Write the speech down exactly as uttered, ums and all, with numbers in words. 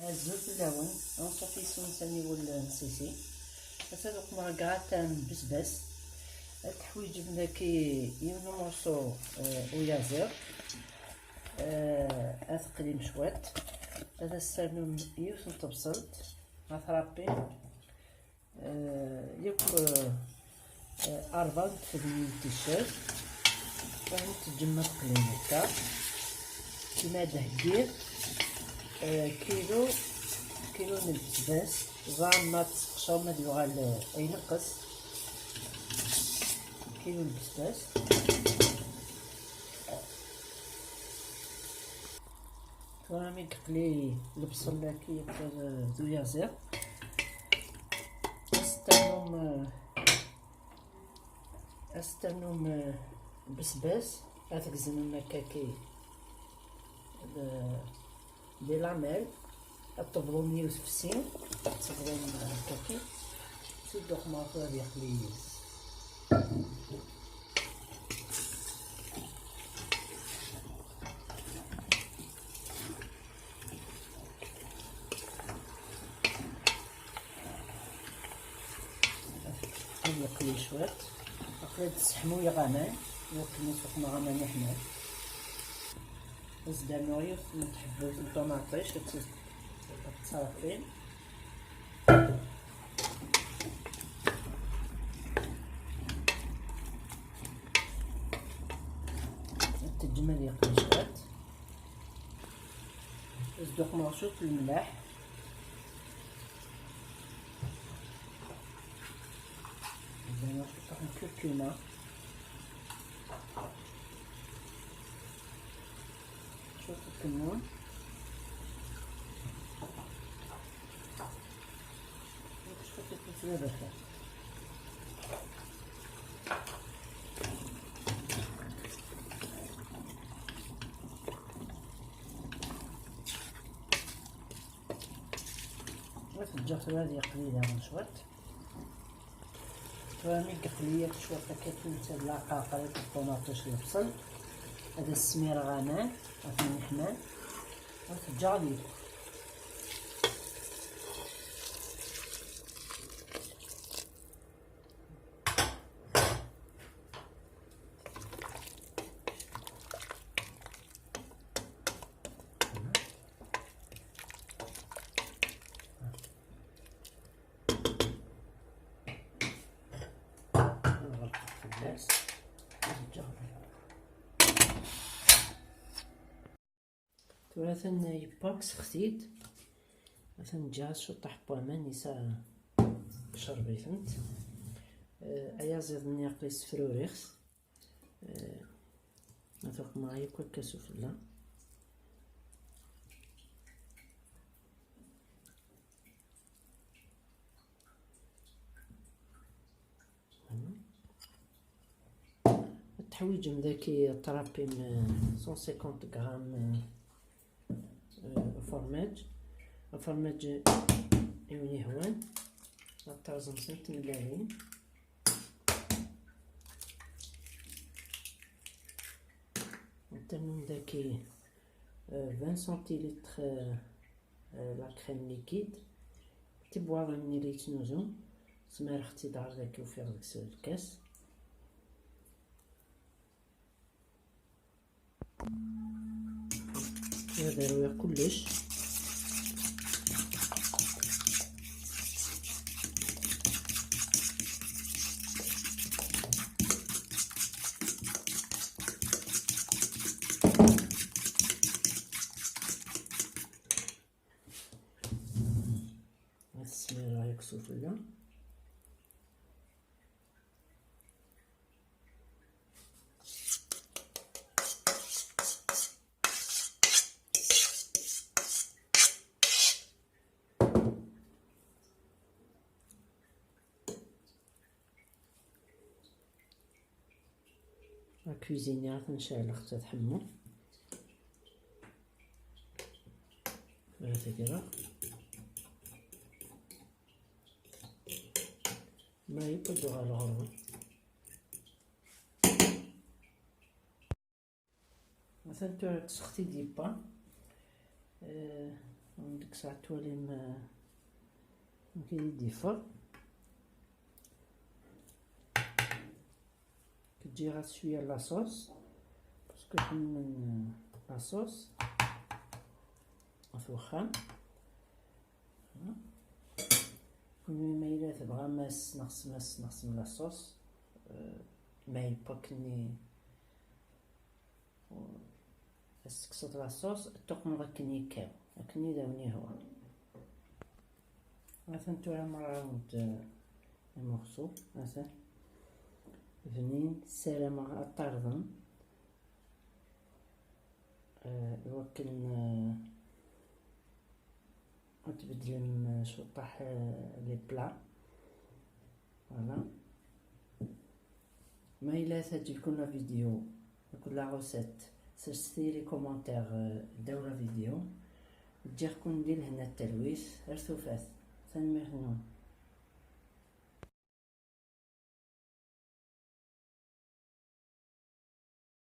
Azul fell-awen, anṣuf yes-wen s aniwel n Sisi. Ass-a ad uqmeɣ gratin n bsbas. Ad teḥwiǧem daki yiwen umurṣu, eh, uyaziḍ. Eh, ad teqlim cwiṭ. Ad as-ternum yiwet n tebṣelt. Ad trappim. Eh, yakk, eh, eh, ṛebɛa n tfednin n ticcert. Wahem teǧǧem ad qlin akka. Kima ad heggiɣ, eh, kilu, kilu n lbesbas. Ẓer ma tseqcam ad yuɣal, eh, ineqqes. Kilu n lbesbas. Tura mi yeqli lebṣel-agi d uyaziḍ, ad s-ternum, eh, ad s-ternum, eh, bsbas, ad t-geznem akkaki d, di lamel, ad tebḍum yiwet fsin, ad tebḍum, eh, akkaki, s ddux ma ad yeqli yis. Ad yeqli cwiṭ. Aql-i d-sseḥmuyeɣ aman, iwakken ad tuqmeɣ aman iḥman. Ad s-d-rnuɣ yiwet n tḥebbut n ṭumaṭic, ad tt-, ad tt-ttṣerfin. Ad teǧǧem ad yeqli cwiṭ. Ad s-d-uqmeɣ cwiṭ n lemlaḥ. Ad d-rnuɣ cwiṭ n curcuma. Cwiṭ n lkemmun. Cwiṭ n lfilfel aberkan. Ad t-ǧǧeɣ tura ad yeqli daɣen cwiṭ. Tura mi yeqli yakk cwiṭ akka, netta d laqaqer akked ṭumaṭic d lebṣel, ad as-smireɣ aman, ad ten-iḥman, ad t-ǧǧeɣ ad yekk. Nɣelq fell-as. Tura atan yewwa, sexti-t. Atan ǧǧiɣ-as ciṭṭaḥ n waman, yesɛa cerb-itent. Eh, ayaziḍ-nni aql-i sefruriɣ-t. Eh, ad uqmeɣ yakk akka sufella. Ad teḥwiǧem daki atrapim, eh, cent cinquante grammes, eh, eh, ufermaj. Ufermaj i win yehwan. Ad terẓem s tmellalin. Ad ternum daki, eh, vingt centilitres, eh, eh, la crème liquide. Tibwaḍin-nni la yettnuzu, smareɣ-tt-id ɣer dagi, ufiɣ deg-s lkas. Ad rwiɣ kullec. Ad smireɣ yakk sufella. La cuisinière ad ten-ceɛleɣ ad tḥemmu. Ar taggara. Ma yewweḍ ɣer lɣerba. Atan tura ttseɣti-d yewwa. Eh, Deg saɛet twalim, eh, amek i d-yeffeɣ. Ǧǧiɣ-as cwiya n la sauce, parce que ḥemmlen, eh, la sauce ɣef uxxam. Voilà. Kunwi ma yella tebɣam ad tesneɣsem, ad tesneɣsem la sauce, eh, ma yewwa akken i Ad tekseḍ la sauce, tuqmeḍ akken yekkaw, akken i d awen-yehwa. Atan tura merra-wen-d, eh, les morceaux, atan bnin, ssarameɣ ad ṭarḍen, eh, iwakken, eh, ad tbeddlem, eh, cuṭaḥ, eh, les plats. Voilà. Ma yella teɛǧeb-iken la vidéo akked la recette, serset-iyi les commentaires, euh, ddaw la vidéo. Ǧǧiɣ-ken di lehna d talwit, ar tufat. Tanemmirt-nwen.